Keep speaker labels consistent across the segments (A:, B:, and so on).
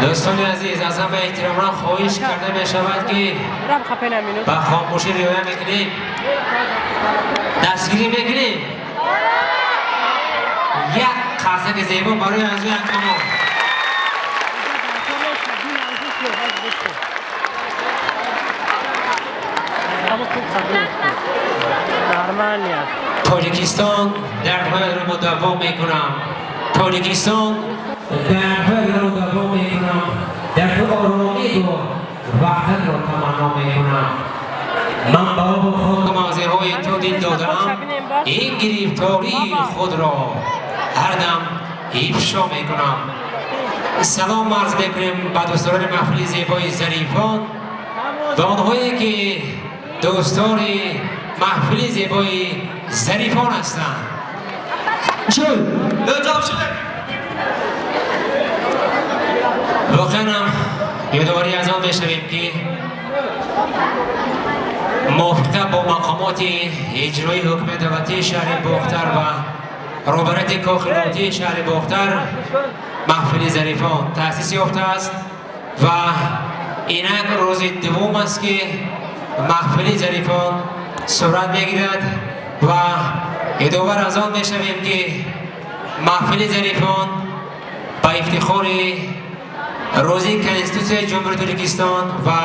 A: Дӯстони азиз, аз ҳама эҳтиромона хоҳиш карда мешавад, ки ба хомӯшӣ риоя мекунем, дастгирӣ мекунем. Як қарсаки зебо барои аъзои ҳакамон. Тоҷикистон дардҳоятро мудавво мекунам. Тоҷикистон дардҳоятро мудавво мекунам. Дар ту оромӣ ва ваҳдатро таманно мекунам. Ман ба обу хоку мавзеъҳои ту дил додаам. Ин гирифтории худро ҳар дам ифшо мекунам. Салом арз мекунем ба дӯстдорони маҳфили зебои Зарифон ва онҳое ки дӯстдори маҳфили зебои Зарифон ҳастанд. Воқеан ҳам ёдоварӣ аз он мешавем, ки мувофиқа бо мақомоти иҷроии ҳукумати давлатии шаҳри Бохтар ва роҳбарияти кохи лотии шаҳри Бохтар маҳфили Зарифон таъсис ёфтааст ва инак рӯзи дуввум аст, ки маҳфили Зарифон сурат мегирад ва ёдовар аз он мешавем, ки маҳфили Зарифон ба ифтихори рӯзи Конститутсияи Ҷумҳурии Тоҷикистон ва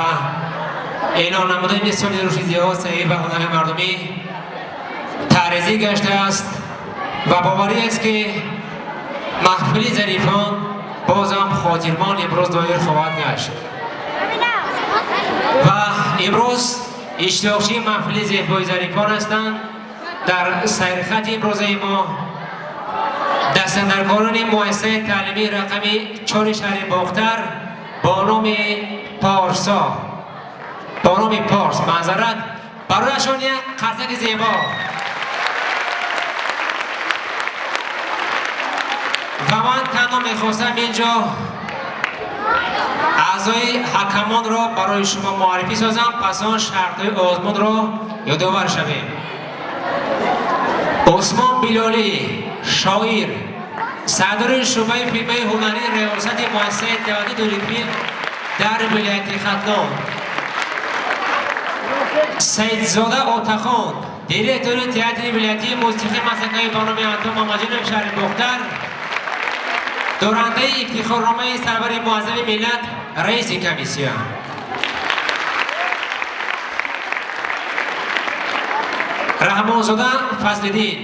A: эълон намудани соли рушди деҳот, саҳҳӣ ва ҳунарҳои мардумӣ таъризӣ гаштааст ва боварӣ аст, ки маҳфили Зарифон бозам хотирмон имрӯз доир хоҳад гашт. Ва имрӯз иштирокчии маҳфили зебои Зарифон ҳастанд. Дар сайрхати имрӯзаи мо дастандаркорони муассисаи таълимии рақами 4 шаҳри Бохтар бо номи Порсо, бо номи Порс маъзарат, барояшон як қарсаки зебо. Ва ман танҳо мехостам инҷо аъзои ҳакамонро барои шумо муаррифӣ созам, пас он шартҳои озмунро ёдовар шавем. Усмон Билолӣ, шоир, сардори шӯъбаи филмҳои ҳунарии риёсати муассисаи давлатии Тоҷикфилм дар вилояти Хатлон. Саидзода Отахон, директори театри вилоятии мусиқии масъакаи ба номи Антон Мамаҷонов шаҳри Бохтар, дорандаи ифтихорномаи сарвари муаззами миллат, раиси комиссия. Раҳмонзода Фазлиддин,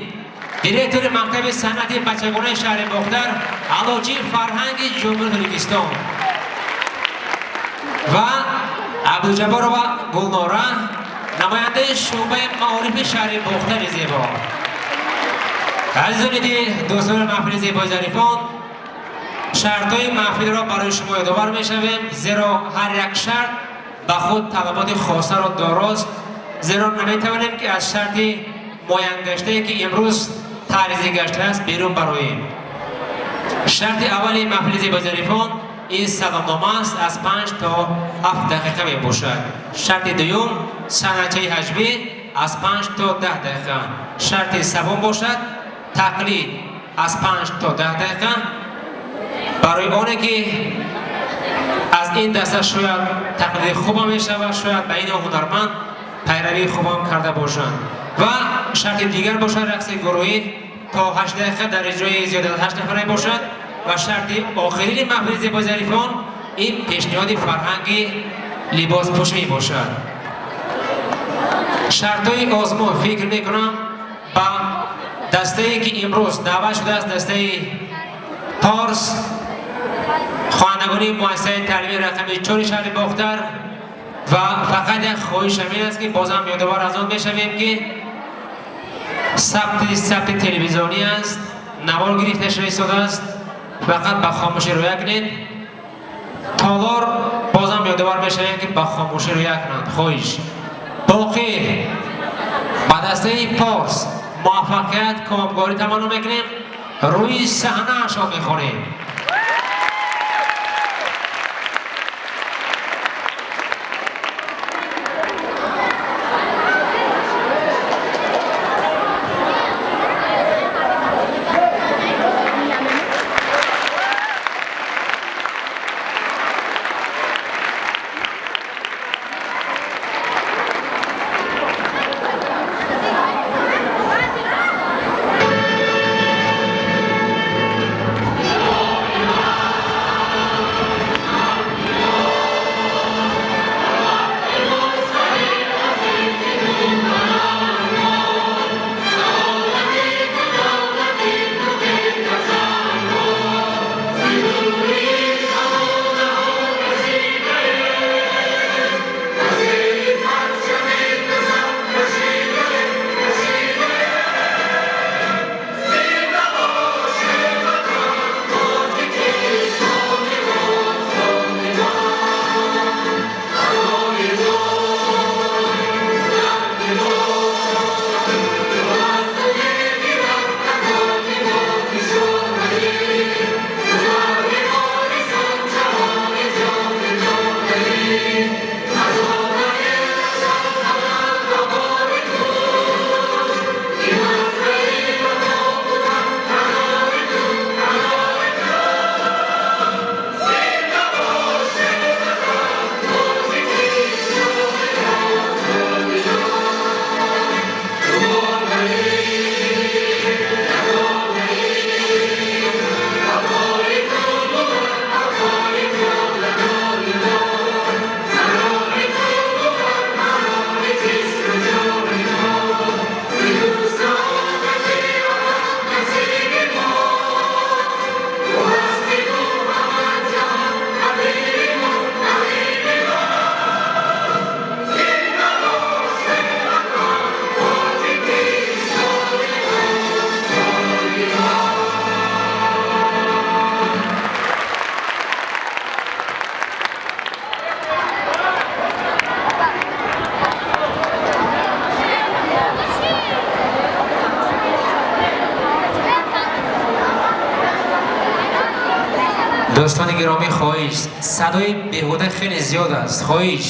A: директори мактаби санъати бачагонаи шаҳри Бохтар, аълочии фарҳанги Ҷумҳурии Тоҷикистон. Ва Абдуҷабборова Гулнора, намояндаи шӯъбаи маорифи шаҳри Бохтари зебо. Азизони дил, дӯстони маҳфили зебои Зарифон, шартҳои маҳфилро барои шумо ёдовар мешавем, зеро ҳар як шарт ба худ талаботи хосаро дорост, зеро наметавонем, ки аз шарти муайянгаштае, ки имрӯз таъризӣ гаштааст, берун бароем. Шарти аввали маҳфили зебои Зарифон ин саломнома аст, аз 5 то 7 дақиқа мебошад. Шарти дуюм санъатчаи ҳаҷвӣ аз 5 то 10 дақиқа. Шарти севум бошад тақлид аз 5 то 10 дақиқа. Барои оне ки аз ин даста шояд тақлиди хубам мешавад, шояд ба ин ҳунарманд пайравии хубам карда бошанд. Ва шарти дигар бошад рақси гурӯҳӣ то 8 дақиқа дар иҷрои зиёда аз 8 нафаре бошад. Ва шарти охирини маҳфили зебои Зарифон ин пешниҳоди фарҳанги либоспӯшӣ мебошад. Шартҳои озмун фикр мекунам ба дастае, ки имрӯз даъват шудааст, дастаи Порс, хонандагони муассисаи таълимии рақами 4 шаҳри Бохтар. Ва фақат як хоҳиш ҳамин аст, ки бозам ёдовар аз он мешавем, ки сабти телевизионӣ аст, навор гирифта шуда истодааст, фақат ба хомӯшӣ рӯя кунед. Толор бозам ёдовар мешавем, ки ба хомӯшӣ рӯя кунанд. Хоҳиш. Боқӣ ба дастаи Порс муваффақият, комгорӣ таманно мекунем. Рӯи саҳнаашон мехонем. Дӯстони гиромӣ, хоҳиш, садои беҳуда хеле зиёд аст. Хоҳиш,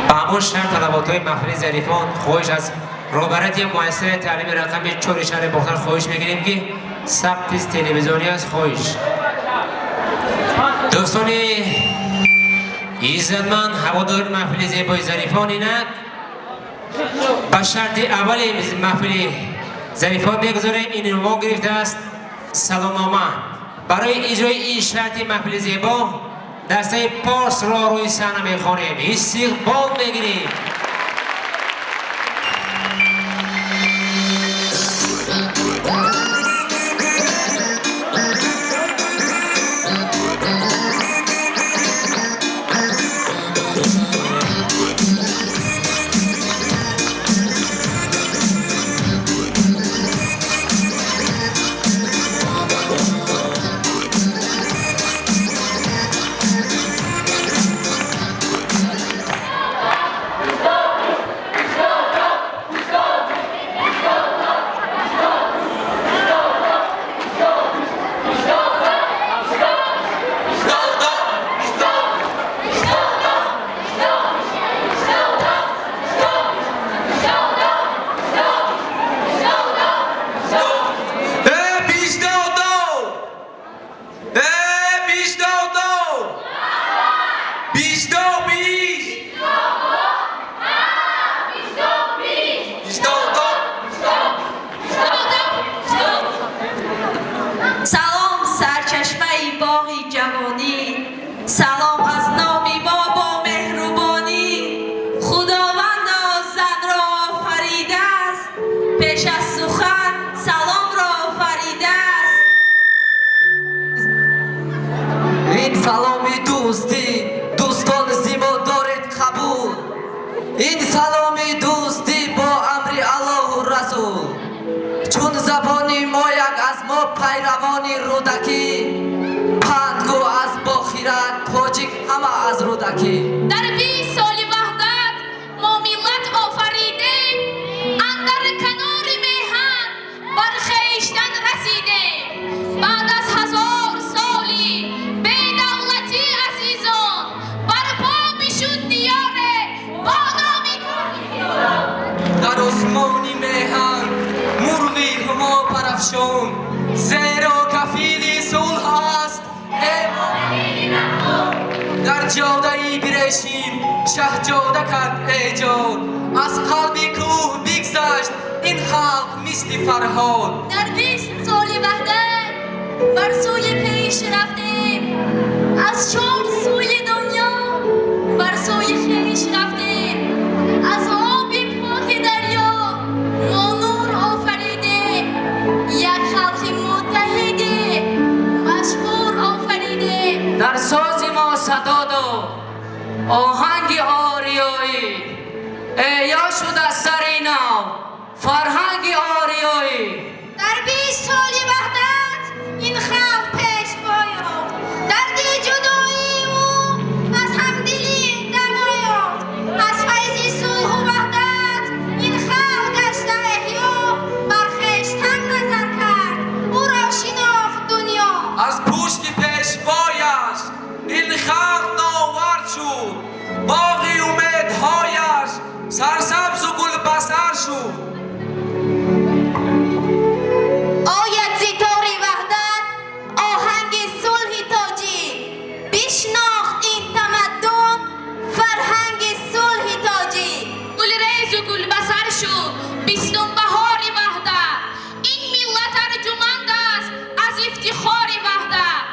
A: ба ҳамон шарт талаботҳои маҳфили зарифон, хоҳиш аз роҳбарияти муассисаи таълими рақами 4 шаҳри Бохтар хоҳиш мекунем, ки сабти телевизионӣ аст. Хоҳиш, дӯстони иззатманд, ҳаводори маҳфили зебои зарифон, инак ба шарти аввали маҳфили зарифон мегузорем. Ин унвон гирифтааст «Саломнома». Барои иҷрои ин шарти маҳфили зебо дастаи Порсро рӯи саҳна мехонем, истиқбол мегирем.
B: Салом, сарчашмаи боғи ҷавонӣ, салом аз номи мо бо меҳрубонӣ. Худовандо занро офаридааст, пеш аз сухан саломро офаридааст.
C: Ин саломи дӯстӣ, дӯстон, зи мо доред қабул. Ин саломи дӯстӣ бо амри Аллоҳу Расул. Чун забони мо як, аз мо пайравони Рӯдакӣ. Пандгӯ аз бохират, тоҷик ҳама аз Рӯдакӣ.
D: Дар 20 соли ваҳдат мо миллат офаридем, андар канори меҳан бар хештан расидем. Баъд аз 1000 соли бедавлатӣ, азизон, барпо бишуд диёре бо номи
C: Дар осмони меҳан мурғи ҳумо парафшон, зеро кафили сулҳ аст. Дар ҷодаи бирешим шаҳҷода кард эҷод, аз қалби кӯҳ бигзашт ин халқ мисли Фарҳод.
D: Дар 20 соли ваҳдат бар сӯи пеш рафтем, аз чор сӯи дунё бар сӯи хеш рафтем. Аз оби поки дарё мо нур офаридем, як халқи муттаҳиде машҳур офаридем.
E: Дар сози мо садо дод оҳанги ориёӣ, эҳё шуд аз сари нав фарҳанги ориёӣ.
D: Дар 20 соли ваҳдат ин халқ пешво ёфт, дарди ҷудоии ӯ аз ҳамдилӣ даво ёфт. Аз файзи сулҳу ваҳдат ин халқ гашта эҳё, бар хештан назар кард, ӯро шинохт дунё.
C: Аз пушти пешвояш ин халқ новард шуд, боғи умедҳояш сарсабзу гулбасар шуд.
D: Ояд зи тори ваҳдат оҳанги сулҳи тоҷик, бишнохт ин тамаддун фарҳанги сулҳи тоҷик. Гулрезу гулбасар шуд бистум баҳори ваҳдат, ин миллат арҷуманд аст аз ифтихори ваҳдат.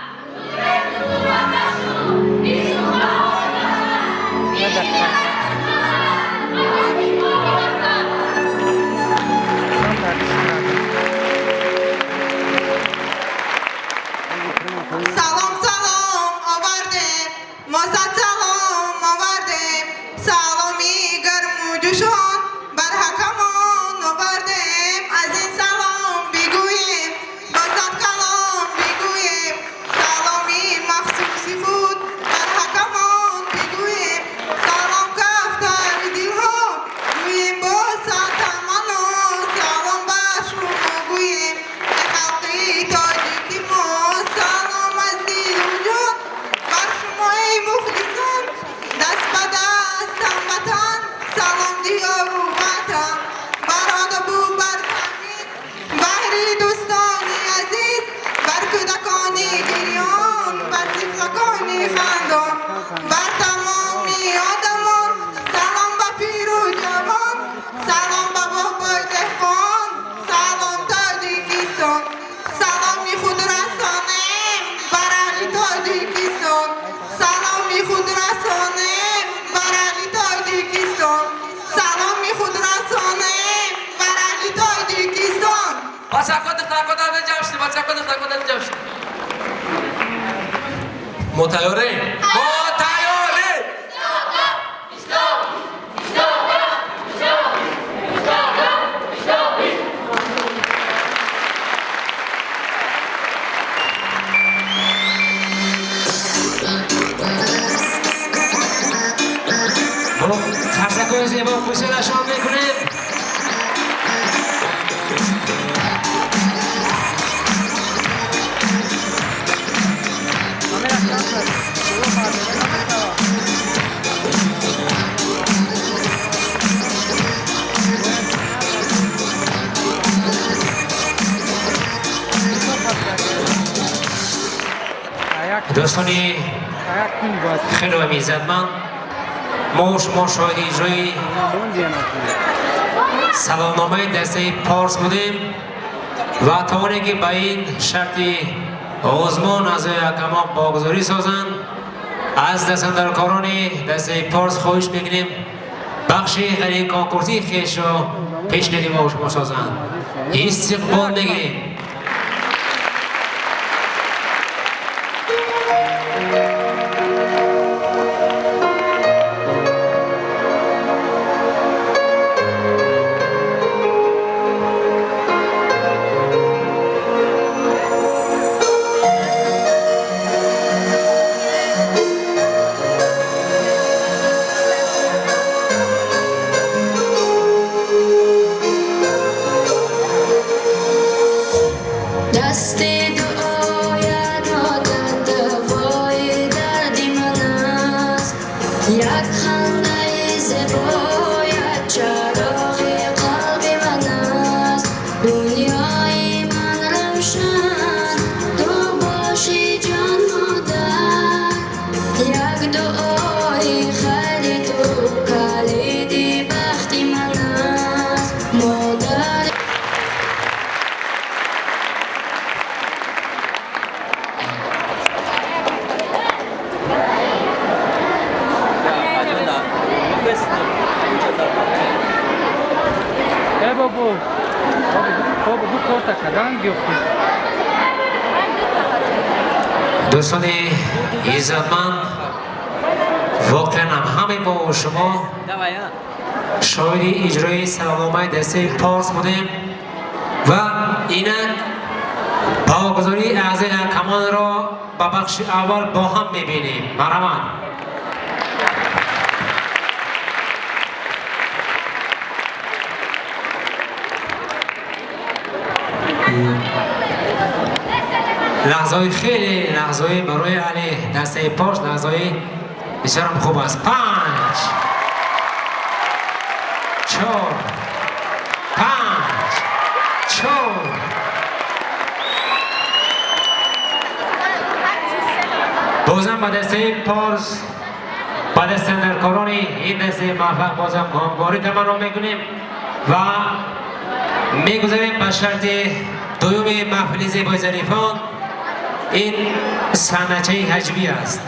F: Салом, салом овардем, мо сад салом овардем, саломи гарму ҷӯшон бар ҳакамон овардем. Аз ин салом бигӯем, бо сад калом бигӯем, саломи махсуси худ бар ҳакамон бигӯем. Салом, кафтари дилҳо гӯем, бо сад таманно салом ба шумо гӯем, эй халқи тоҷики мо, салом.
C: Бачако, духтарко, дар ҷамъ шудед, бачако, духтарко, дар ҷамъ шудед. Мо тайёрем? Мо тайёрем!
A: Бо қарсакҳои зебо гуселашон мекунем. Дӯстони хеле иззатманд, мо шумо шоҳиди иҷрои саломномаи дастаи Порс будем ва тавоне ки ба ин шарти озмон аъзои ҳакамон богузорӣ созанд, аз дастандаркорони дастаи Порс хоҳиш мекунем бахши ғайриконкурсии хешро пешниҳоди мо шумо созанд. Истиқбол мегирем.
G: Дасти дуоят модар давои дарди ман аст, як хандаи зебоят чароғи қалби ман аст. Дунёи ман равшан, ту боши ҷон модар, як дуои хайри ту калиди бахти ман аст. Модар.
H: Э бобо, бобо, ду корта кадан гирифтӣ.
A: Дӯстони иззатманд, воқеан ҳам ҳамаи мо шумо шоҳиди иҷрои саломномаи дастаи Порс будем ва инак баҳогузории аъзои ҳакамонро ба бахши аввал бо ҳам мебинем. Марҳамат. Лаҳзаҳои хеле, лаҳзаҳои барои аҳли дастаи Порс лаҳзаҳои бисёрам хуб аст. 5, 4, 5, 4. Бозам ба дастаи Порс, ба дастандаркорони ин дастаи муваффақ бозам ҳамкорӣ таманно мекунем ва мегузарем ба шарти дуюми маҳфили зебои зарифон. Ин саҳначаи ҳаҷвӣ аст.